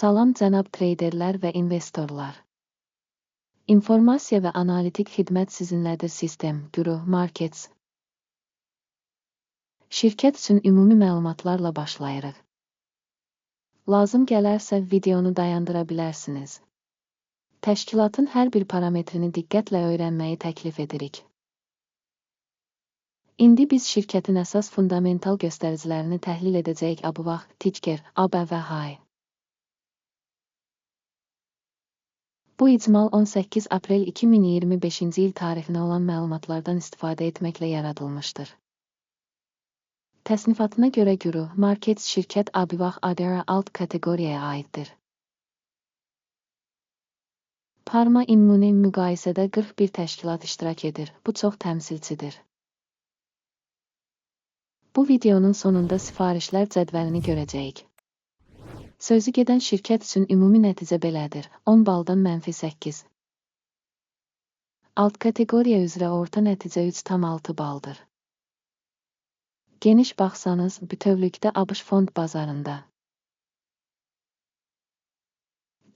Salam cənab treyderlər və investorlar. İnformasiya və analitik xidmət sizinlədir Sistem Guru Markets. Şirkət üçün ümumi məlumatlarla başlayırıq. Lazım gələrsə videonu dayandıra bilərsiniz. Təşkilatın hər bir parametrini diqqətlə öyrənməyi təklif edirik. İndi biz şirkətin əsas fundamental göstəricilərini təhlil edəcəyik ABVAX, Ticker, ABVH. Bu icmal 18 aprel 2025-ci il tarixinə olan məlumatlardan istifadə etməklə yaradılmışdır. Təsnifatına görə Guru Markets şirkət ABVAX ADR alt kateqoriyaya aiddir. Parma İmmuni müqayisədə 41 təşkilat iştirak edir. Bu çox təmsilçidir. Bu videonun sonunda sifarişlər cədvəlini görəcəyik. Sözü gedən şirkət üçün ümumi nəticə belədir: 10 baldan -8. Alt kateqoriya üzrə orta nəticə 3,6 baldır. Geniş baxsanız, bütövlükdə ABŞ fond bazarında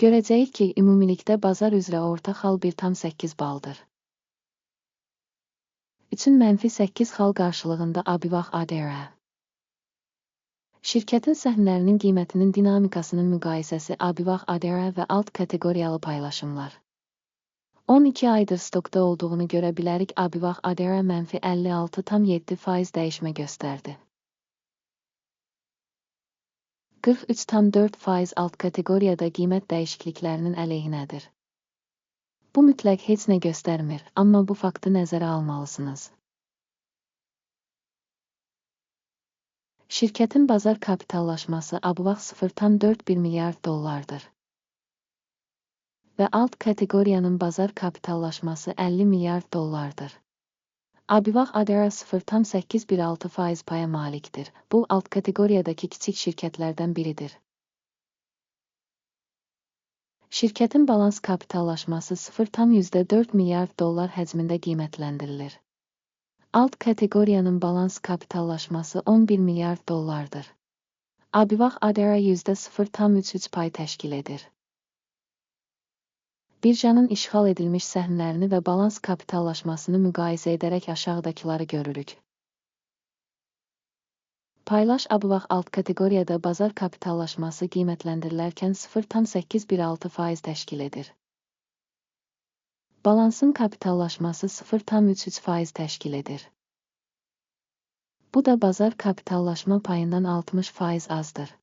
görəcəyik ki, ümumilikdə bazar üzrə orta xal 1,8 baldır. Üçün -8 xal qarşılığında ABVAX ADR. Şirkətin səhmlərinin qiymətinin dinamikasının müqayisəsi ABVAX ADR və alt kateqoriyalı paylaşımlar. 12 aydır stokda olduğunu görə bilərik. ABVAX ADR -56,7% dəyişmə göstərdi. 43,4% alt kateqoriyada qiymət dəyişikliklərinin əleyhinədir. Bu mütləq heç nə göstərmir, amma bu faktı nəzərə almalısınız. Şirkətin bazar kapitallaşması ABVAX 0,41 milyard dollardır və alt kateqoriyanın bazar kapitallaşması 50 milyard dollardır. ABVAX ADR 0,816% paya malikdir. Bu, alt kateqoriyadakı kiçik şirkətlərdən biridir. Şirkətin balans kapitallaşması 0,4 milyard dollar həcmində qiymətləndirilir. Alt kateqoriyanın balans kapitallaşması 11 milyard dollardır. ABVAX ADR %0,33 pay təşkil edir. Birjanın işğal edilmiş səhmlərini və balans kapitallaşmasını müqayisə edərək aşağıdakıları görürük. Paylaş ABVAX alt kateqoriyada bazar kapitallaşması qiymətlendirilərkən 0,816% təşkil edir. Balansın kapitallaşması 0,33% təşkil edir. Bu da bazar kapitallaşma payından 60% azdır.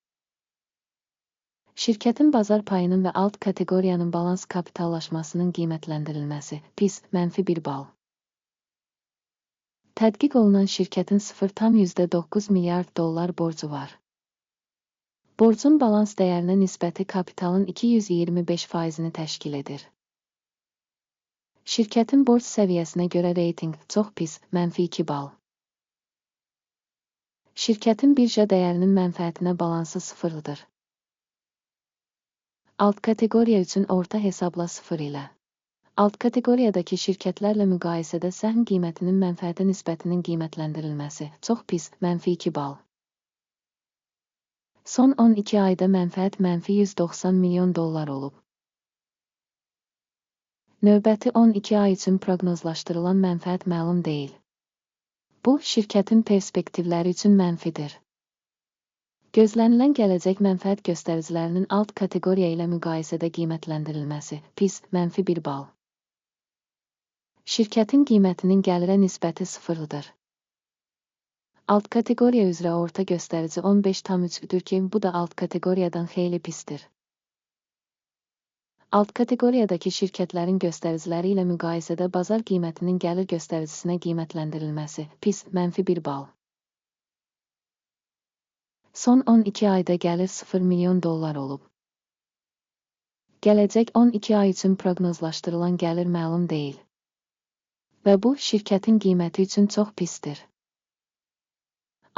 Şirkətin bazar payının və alt kateqoriyanın balans kapitallaşmasının qiymətləndirilməsi pis, -1 bal. Tədqiq olunan şirkətin 0,9 milyard dollar borcu var. Borcun balans dəyərinə nisbəti kapitalın 225%-ni təşkil edir. Şirkətin borc səviyyəsinə görə reytinq çox pis, -2 bal. Şirkətin birja dəyərinin mənfəətinə balansı sıfırdır. Alt kateqoriya üçün orta hesabla 0 ilə. Alt kateqoriyadakı şirkətlərlə müqayisədə səhm qiymətinin mənfəətə nisbətinin qiymətləndirilməsi çox pis, -2 bal. Son 12 ayda mənfəət -190 milyon dollar olub. Növbəti 12 ay üçün proqnozlaşdırılan mənfəət məlum deyil. Bu, şirkətin perspektivləri üçün mənfidir. Gözlənilən gələcək mənfəət göstəricilərinin alt kateqoriya ilə müqayisədə qiymətləndirilməsi pis, -1 bal. Şirkətin qiymətinin gəlirə nisbəti sıfırdır. Alt kateqoriya üzrə orta göstərici 15,3-dür ki, bu da alt kateqoriyadan xeyli pisdir. Alt kateqoriyadakı şirkətlərin göstəriciləri ilə müqayisədə bazar qiymətinin gəlir göstəricisинə qiymətləndirilməsi pis, -1 bal. Son 12 ayda gəlir 0 milyon dollar olub. Gələcək 12 ay üçün proqnozlaşdırılan gəlir məlum deyil. Və bu, şirkətin qiyməti üçün çox pisdir.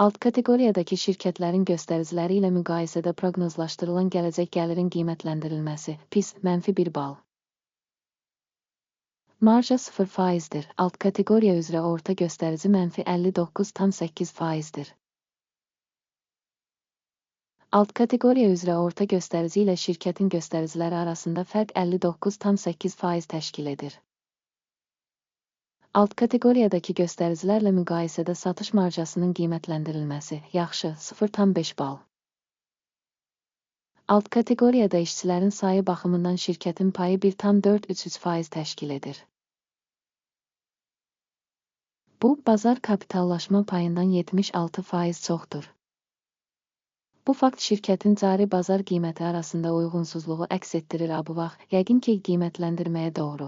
Alt kateqoriyadakı şirkətlərin göstəriciləri ilə müqayisədə proqnozlaşdırılan gələcək gəlirin qiymətləndirilməsi pis, -1 bal. Marja 0%-dir. Alt kateqoriya üzrə orta göstərici -59,8%-dir. Alt kateqoriya üzrə orta göstərici ilə şirkətin göstəriciləri arasında fərq 59,8% təşkil edir. Alt kateqoriyadakı göstəricilərlə müqayisədə satış marjasının qiymətləndirilməsi yaxşı, 0,5 bal. Alt kateqoriyada işçilərin sayı baxımından şirkətin payı 1,433% təşkil edir. Bu, bazar kapitallaşma payından 76% çoxdur. Bu fakt şirkətin cari bazar qiyməti arasında uyğunsuzluğu əks etdirir. Bu vaxt, yəqin ki, qiymətləndirməyə doğru.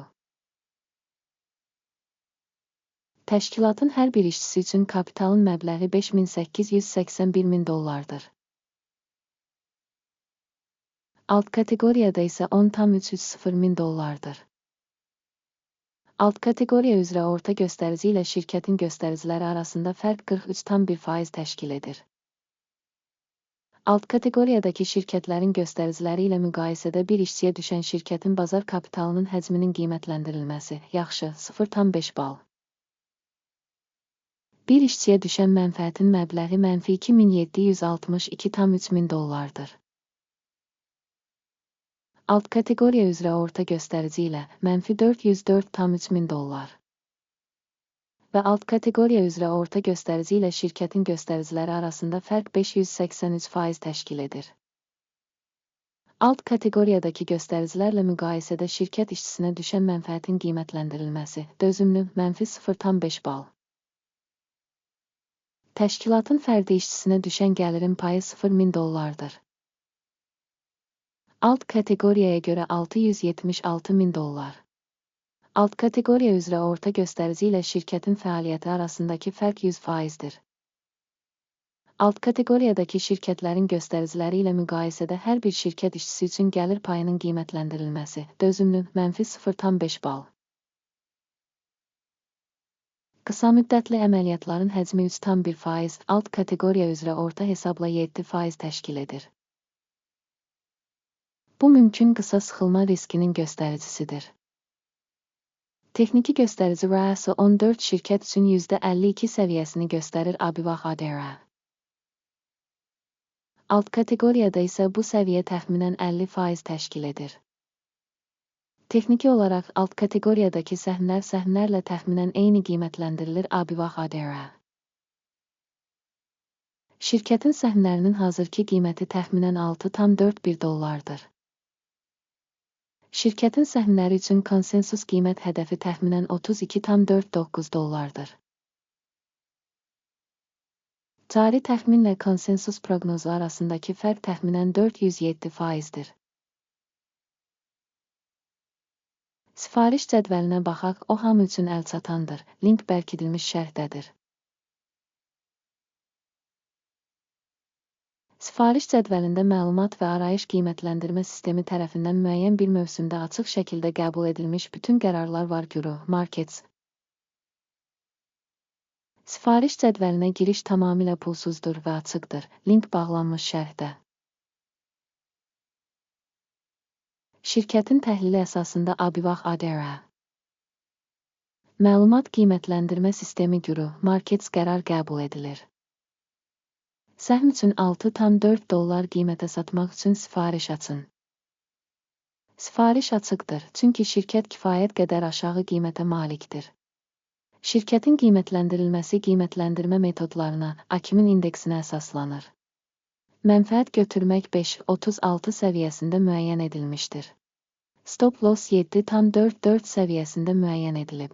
Təşkilatın hər bir işçisi üçün kapitalın məbləği 5881 min dollardır. Alt kateqoriyada isə 10,330 min dollardır. Alt kateqoriya üzrə orta göstərici ilə şirkətin göstəriciləri arasında fərq 43,1% təşkil edir. Alt kateqoriyadakı şirkətlərin göstəriciləri ilə müqayisədə bir işçiyə düşən şirkətin bazar kapitalının həcminin qiymətləndirilməsi yaxşı, 0,5 bal. Bir işçiyə düşən mənfəətin məbləği mənfi 2762,3 min dollardır. Alt kateqoriya üzrə orta göstərici ilə mənfi 404,3 min dollar. Və alt kateqoriya üzrə orta göstərici ilə şirkətin göstəriciləri arasında fərq 583% təşkil edir. Alt kateqoriyadakı göstəricilərlə müqayisədə şirkət işçisinə düşən mənfəətin qiymətləndirilməsi dözümlü, mənfi 0,5 bal. Təşkilatın fərdi işçisinə düşən gəlirin payı 0 min dollardır. Alt kateqoriyaya görə 676 min dollar. Alt kateqoriya üzrə orta göstərici ilə şirkətin fəaliyyəti arasındakı fərq 100%-dir. Alt kateqoriyadakı şirkətlərin göstəriciləri ilə müqayisədə hər bir şirkət işçisi üçün gəlir payının qiymətləndirilməsi dözümlü, mənfi 0,5 bal. Qısa müddətli əməliyyatların həcmi 3,1%, alt kateqoriya üzrə orta hesabla 7% təşkil edir. Bu mümkün qısa sıxılma riskinin göstəricisidir. Texniki göstərici RAS 14 şirkət üçün %52 səviyyəsini göstərir Abivaq ADR. Alt kateqoriyada isə bu səviyyə təxminən 50% təşkil edir. Texniki olaraq alt kateqoriyadakı səhmlər səhmlərlə təxminən eyni qiymətləndirilir Abivaq ADR. Şirkətin səhmlərinin hazırki qiyməti təxminən 6,41 dollardır. Şirkətin səhmləri üçün konsensus qiymət hədəfi təxminən 32,49 dollardır. Cari təxminlə konsensus proqnozu arasındakı fərq təxminən 407%-dir. Sifariş cədvəlinə baxaq, o hamı üçün əlçatandır. Link bərkidilmiş şərhdədir. Sifariş cədvəlində məlumat və arayış qiymətləndirmə sistemi tərəfindən müəyyən bir mövsümdə açıq şəkildə qəbul edilmiş bütün qərarlar var. Guru Markets. Sifariş cədvəlinə giriş tamamilə pulsuzdur və açıqdır. Link bağlanmış şərhdə. Şirkətin təhlili əsasında Abivaq ADR. Məlumat qiymətləndirmə sistemi Guru Markets qərar qəbul edilir. Səhm üçün 6,4 dollar qiymətə satmaq üçün sifariş açın. Sifariş açıqdır, çünki şirkət kifayət qədər aşağı qiymətə malikdir. Şirkətin qiymətləndirilməsi qiymətləndirmə metodlarına, AKİM-in indeksinə əsaslanır. Mənfəət götürmək 5,36 səviyyəsində müəyyən edilmişdir. Stop loss 7,44 səviyyəsində müəyyən edilib.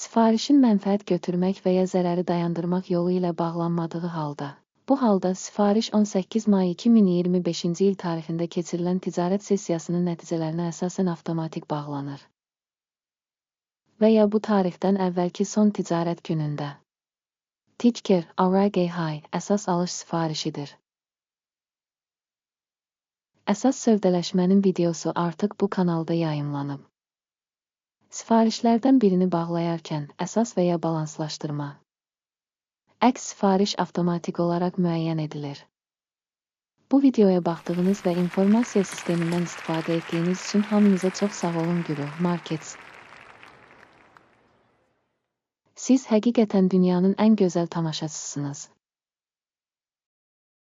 Sifarişin mənfəət götürmək və ya zərəri dayandırmaq yolu ilə bağlanmadığı halda. Bu halda sifariş 18 may 2025-ci il tarixində keçirilən ticarət sessiyasının nəticələrinə əsasən avtomatik bağlanır. Və ya bu tarixdən əvvəlki son ticarət günündə. Ticker, ARGH, əsas alış sifarişidir. Əsas sövdələşmənin videosu artıq bu kanalda yayımlanıb. Sifarişlərdən birini bağlayarkən əsas və ya balanslaşdırma. Əks sifariş avtomatik olaraq müəyyən edilir. Bu videoya baxdığınız və informasiya sistemindən istifadə etdiyiniz üçün hamınıza çox sağ olun. Guru Markets. Siz həqiqətən dünyanın ən gözəl tamaşaçısınız.